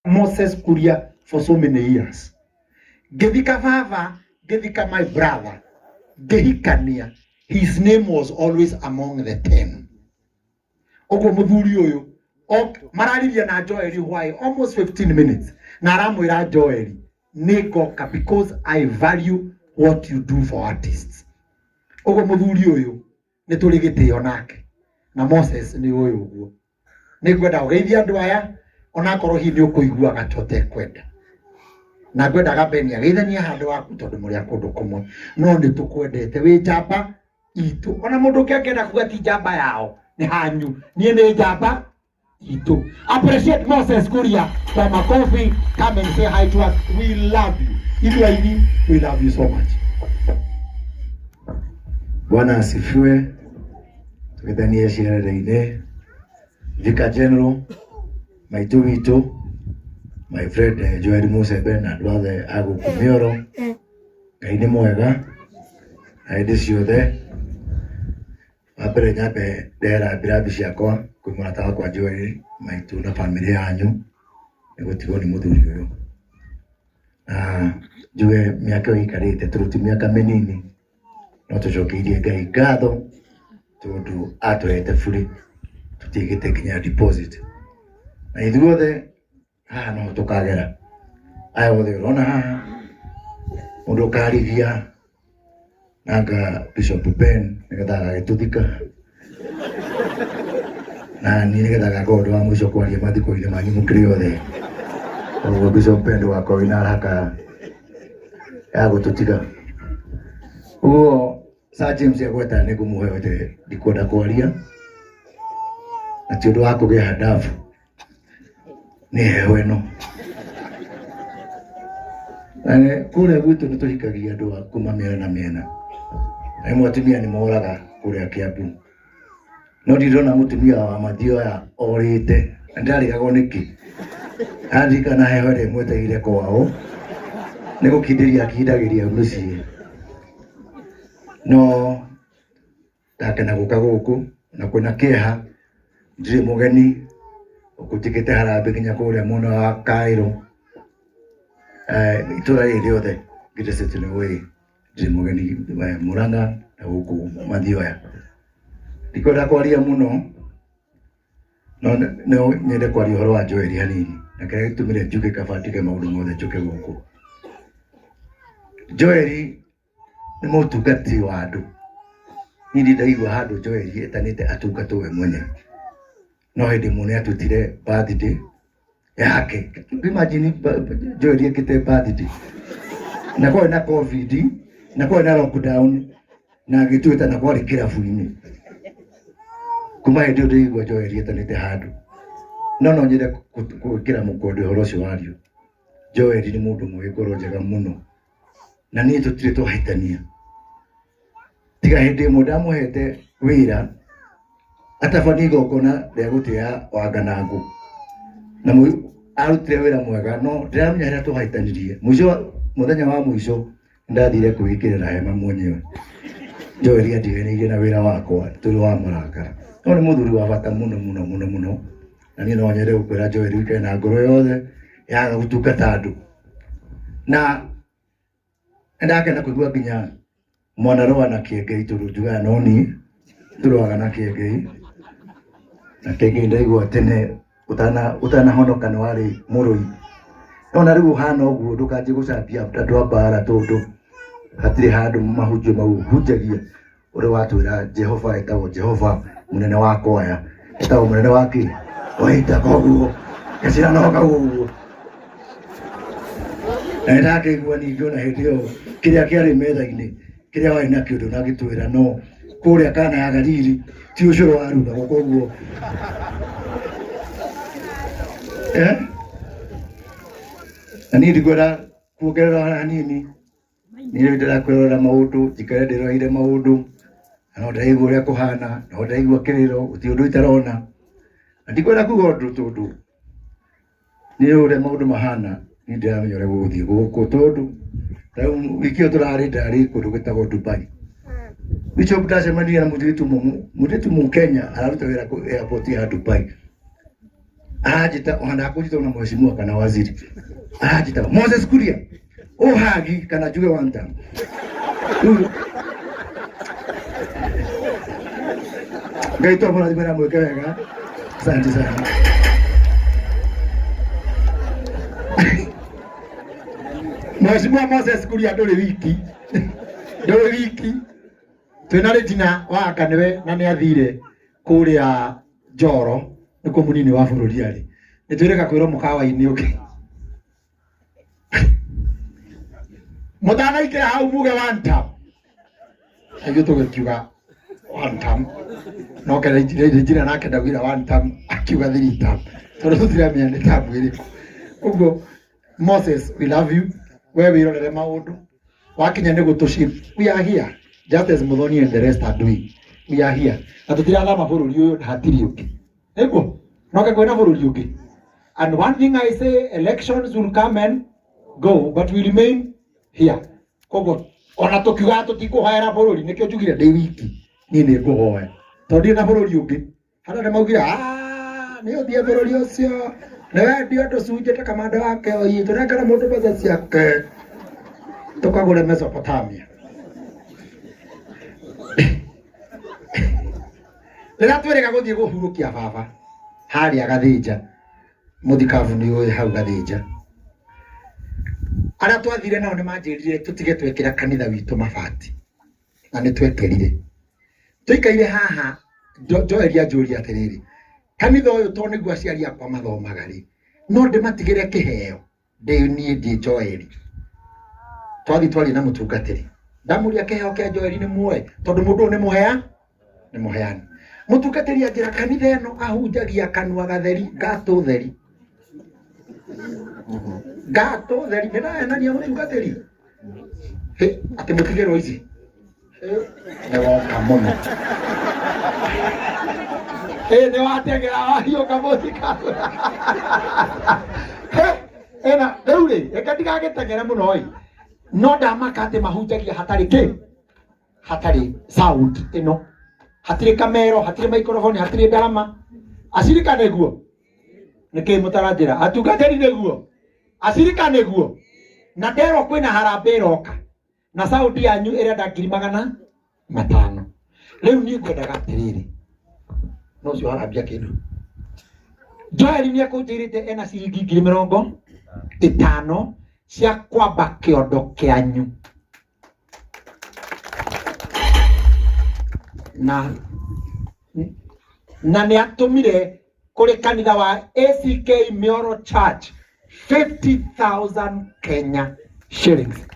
Moses Kuria for so many years. Ngĩthika baba, ngĩthika my brother, ngĩhikania. His name was always among the 10. Ũguo mũthuri ũyũ mararirie na Joel why almost 15 minutes na aramwĩra Joel nĩ ngoka because I value what you do for artists. Ũguo mũthuri ũyũ nĩ tũrĩ gĩtĩo nake na Moses nĩ ũyũ ũguo. Nĩ ngwenda ũgeithie andũ aya onakorwo hihi nĩ ũkũiguaga ta ũtekwenda na ngwendaga Ben ageithanie handũ haku tondũ mũrĩ a kũndũ kũmwe no nĩ tũkwendete wĩ njamba itũ ona mũndũ ũngĩ angĩenda kuga ti njamba yao nĩ hanyu niĩ nĩ njamba itũ. Appreciate Moses Kuria kwa makofi. Come and say hi to us, we love you. Ithuĩ aini, we love you so much. Bwana asifiwe. Tugethanie ciarere-inĩ. Vicar General maitũ witũ, my friend Joel Musembe na andũ othe a gũkũ Mĩoro. Ngai nĩ mwega na hĩndĩ ciothe. Wa mbere nyambe ndehera mbirathi ciakwa kwĩ mũrata wakwa Joel maitũ na bamĩrĩ yanyu nĩ gũtigwo nĩ mũthuri ũyũ. Na njuge mĩaka ĩyo ĩikarĩte tondũ ti mĩaka mĩnini no tũcokeirie Ngai ngatho tondũ atũhete bure tũtigĩte nginya deposit. Na ithuothe haha no tũkagera aya othe ũrona haha mũndũ ũkarigia nanga Bishop Ben nĩgetha agagĩtũthika na niĩ nĩgetha ngakorwo ndĩ wa mũico kwaria mathiko-inĩ manyu mũkĩrĩ othe. Koguo Bishop Ben ndũgakorwo wĩna haraka ya gũtũtiga. Ũguo Sir James agweta nĩ ngũmũhe wete ndikwenda kwaria na ti ũndũ wa kũgĩa handabu nĩ heho ĩno. Na kũrĩa gwitũ nĩ tũhikagia andũ a kuma mĩena na mĩena. Na rĩmwe atumia nĩ moraga kũrĩa Kiambu. No ndirona mũtumia wa Mathioya orĩte na ndĩrarigagwo nĩkĩ. Aririkana heho ĩrĩa ĩmwetereire kwao nĩ gũkindĩria akindagĩria mũciĩ. No ndakena gũka gũkũ na kwĩna kĩeha ndirĩ mũgeni ũkũnjĩkĩte harambĩ nginya kũrĩa mwena wa Cairo. Itũra rĩrĩ rĩothe Ngĩrĩte City nĩ ũĩ ndirĩ mũgeni Murang'a na gũkũ Mathioya. Ndikwenda kwaria mũno no no nyende kwaria ũhoro wa Joel hanini na kĩrĩa gĩtũmire njuge kaba ndige maũndũ mothe njũke gũkũ. Joel nĩ mũtungati wa andũ. Niĩ ndirĩ ndaigua handũ Joel etanĩte atungatwo we mwenyewe. No hĩndĩ ĩmwe nĩ atwĩtire birthday yake. Imagine Joel ekĩte birthday na kwarĩ na COVID na kwarĩ na lockdown na agĩtwĩta na kwarĩ kĩrabu-inĩ. Kuma hĩndĩ ĩyo ndĩraigua Joel etanĩte handũ. No no nyende gwĩkĩra mũkonde ũhoro ũcio wario. Joel nĩ mũndũ mũgĩ ngoro njega mũno na niĩ tũtirĩ twahĩtania. Tiga hĩndĩ ĩmwe ndamũhete wĩra atabanie igongona rĩa gũtĩa Wanganangũ na arutire wĩra mwega no ndĩramenya harĩa twahĩtanirie. Mũico mũthenya wa mũico ndathire kwĩĩkĩrĩra hema mwenyewe. Joel andiganĩirie na wĩra wakwa tondũ wa marakara. No nĩ mũthuri wa bata mũno mũno mũno mũno na niĩ no nyende gũkwĩra Joel ũikare na ngoro yothe ya gũtungata andũ. Na nĩndakena kũigua nginya mwanarũa na Kĩengei tondũ njugaga no niĩ tũrũaga na Kĩengei. Na Kĩengei ndaigua tene ũtanahonoka nĩ warĩ mũrũi. No na rĩu ũhana ũguo ndũkanjie gũcambia andũ a mbara tondũ hatirĩ handũ mahunjio mau hunjagia ũrĩa watwĩra Jehova etagwo Jehova mũnene wa kwaya etagwo mũnene wa kĩ wa ita koguo gacĩra no kau ũguo. Na nĩndakĩigua ningĩ ona hĩndĩ ĩyo kĩrĩa kĩarĩ metha-inĩ kĩrĩa warĩ nakĩo ndũnagĩtwĩra no kũrĩa Kana ya Galili ti ũcũrũ warugagwo koguo Na niĩ ndikwenda kuongerera hanini niĩ ndĩrakwĩrorera maũndũ njikare ndĩroreire maũndũ na no ndĩraigua ũrĩa kũhana no ndĩraigua kĩrĩro gũtirĩ ũndũ itarona na ndikwenda kuga ũndũ tondũ nĩ ũrĩa maũndũ mahana niĩ ndiramenya ũrĩa gũgũthiĩ gũkũ tondũ rĩu wiki ĩyo tũrarĩ ndarĩ kũndũ gwĩtagwo Dubai. Bishop ndacemanirie na mũirĩtu mũirĩtu mũkenya araruta wĩra kũ airport ya Dubai. Aranjĩta ona ndakũnjĩta ona mheshimiwa kana waziri, aranjĩta Moses Kuria ũhagi kana njuge one time. Rĩu Ngai twamũrathime na mwĩke wega. Asante sana. Mheshimiwa Moses Kuria ndũrĩ wiki, ndũrĩ wiki. Twĩna Regina wa anga nĩwe na nĩ athire kũrĩa Njoro nĩkuo mũnini wa bũrũri arĩ. Nĩ twĩrĩga kwĩrwo mũkawa-inĩ ũngĩ. Mũtanaingĩra hau muge one term. Ithuĩ tũgĩkiuga one term. No ke Regina nake ndaugire one term, akiuga three term. Tondũ tũtiramenya nĩ term ĩrĩkũ. Ũguo Moses, we love you. We wĩrorere maũndũ. Wakinya nĩ gũtũci. We are here. Just as Muthoni and the rest are doing. We are here. Na tũtirathama bũrũri ũyũ na hatirĩ ũngĩ. Nĩguo? No ke kwĩna bũrũri ũngĩ. And one thing I say, elections will come and go, but we remain here. Koguo ona tũkiugaga tũtikũhoera bũrũri, nĩkĩo njugire ndĩ wiki, niĩ nĩ ngũhoya. Tondũ ndirĩ na bũrũri ũngĩ. Harĩa nĩ maugire, "Ah, nĩ ũthiĩ bũrũri ũcio, nĩ wendio tũcunjĩ ta kamanda wake oi, tũnengere mũndũ mbeca ciake, tũkagũre Mesopotamia." Rĩrĩa twĩrĩga gũthiĩ kũhurũkia baba harĩa Gathĩnja, mũthikabu nĩ ũĩ hau Gathĩnja, arĩa twathire nao nĩ manjĩrire tũtige twekĩra kanitha witũ mabati, na nĩ twekĩrire. Tũikaire haha, Joel anjũria atĩrĩrĩ, kanitha ũyũ to nĩguo aciari akwa mathomaga rĩ, no ndĩmatigĩre kĩheo ndĩ niĩ ndĩ Joel. Twathiĩ twaria na mũtungatĩri, ndamũria kĩheo kĩa Joel nĩ muoe, tondũ mũndũ ũyũ nĩ mũhea, nĩ mũheani. Mũtungatĩri anjĩra kanitha ĩno ahunjagia kanua gatheri, ngatũ theri. Ngatũ theri, nĩ ndahenania mũtungatĩri? Hĩ, atĩ mũtigĩrwo ici nĩ woka mũno. Ĩ nĩ wateng'era wahiũka mũthika. Ĩna rĩu rĩ, reke ndigagĩteng'ere mũno ĩ, no ndamaka atĩ mahunjagia hatarĩ kĩ, hatarĩ sound ĩno, hatirĩ kamero, hatirĩ microphone, hatirĩ ndarama. Acirika nĩguo nĩkĩ mũtaranjĩra atungatĩri nĩguo acirika nĩguo na nderwo kwĩna harambĩ ĩroka na sound yanyu ĩrenda 500,000. Rĩu niĩ ngwendaga atĩrĩrĩ, no ũcio harambia kĩndũ. Joel nĩ akũnjĩrĩte ena ciringi 50,000 cia kwamba kĩondo kĩanyu na nĩ atũmire kũrĩ kanitha wa ACK Mioro Church 50,000 Kenya shillings.